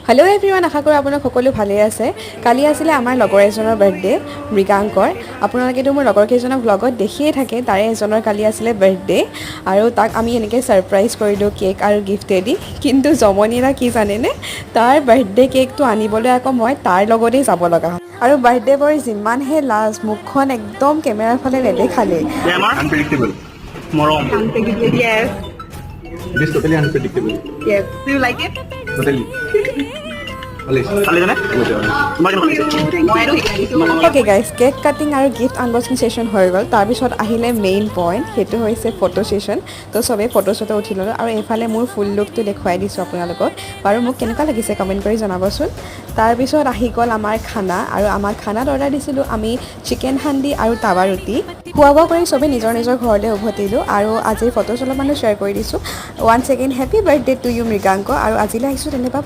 Hello' everyone, আশা কৰোঁ আপোনালোক সকলো ভালেই আছে। কালি আছিলে আমাৰ লগৰ এজনৰ বাৰ্থডে, মৃগাংকৰ। আপোনালোকেতো মোৰ লগৰ কেইজনক ভ্লগত দেখিয়ে থাকে। তাৰে এজনৰ কালি আছিলে বাৰ্থডে আৰু তাক আমি এনেকৈ ছাৰপ্ৰাইজ কৰিলোঁ কেক আৰু গিফ্টেদি। কিন্তু জমনি এটা কি জানেনে? তাৰ বাৰ্থডে কেকটো আনিবলৈ আকৌ মই তাৰ লগতেই যাব লগা হ'ল। আৰু বাৰ্থডে বয়ৰ যিমানহে লাজ, মুখখন একদম কেমেৰাৰ ফালে নেদেখালেই। আমাৰ Unpredictable. মৰম। Yes. It is totally unpredictable. Yes. Do you like it? Totally. ভালে। ভালে জানে। তোমাৰ কেনেকুৱা লাগিছে? মইতো শিকাই দিছোঁ। অ'কে গাইজ, কেক কাটিং আৰু গিফ্ট আনবক্সিং ছেশ্যন হৈ গ'ল। তাৰপিছত আহিলে মেইন পইণ্ট, সেইটো হৈছে ফটো ছেশ্যন। তো চবেই ফটো চটো উঠি ল'লোঁ আৰু এইফালে মোৰ ফুল লুকটো দেখুৱাই দিছোঁ আপোনালোকক। বাৰু, মোক কেনেকুৱা লাগিছে কমেণ্ট কৰি জনাবচোন। তাৰপিছত আহি গ'ল আমাৰ খানা আৰু আমাৰ খানাত অৰ্ডাৰ দিছিলোঁ আমি চিকেন হান্দি আৰু টাৱা ৰুটি। খোৱা বোৱা কৰি চবেই নিজৰ নিজৰ ঘৰলৈ উভতিলোঁ আৰু আজিৰ ফটোজ অলপমানো শ্বেয়াৰ কৰি দিছোঁ। Once again, happy birthday to you, Mriganka. আৰু আজিলৈ আহিছোঁ তেনেকুৱা।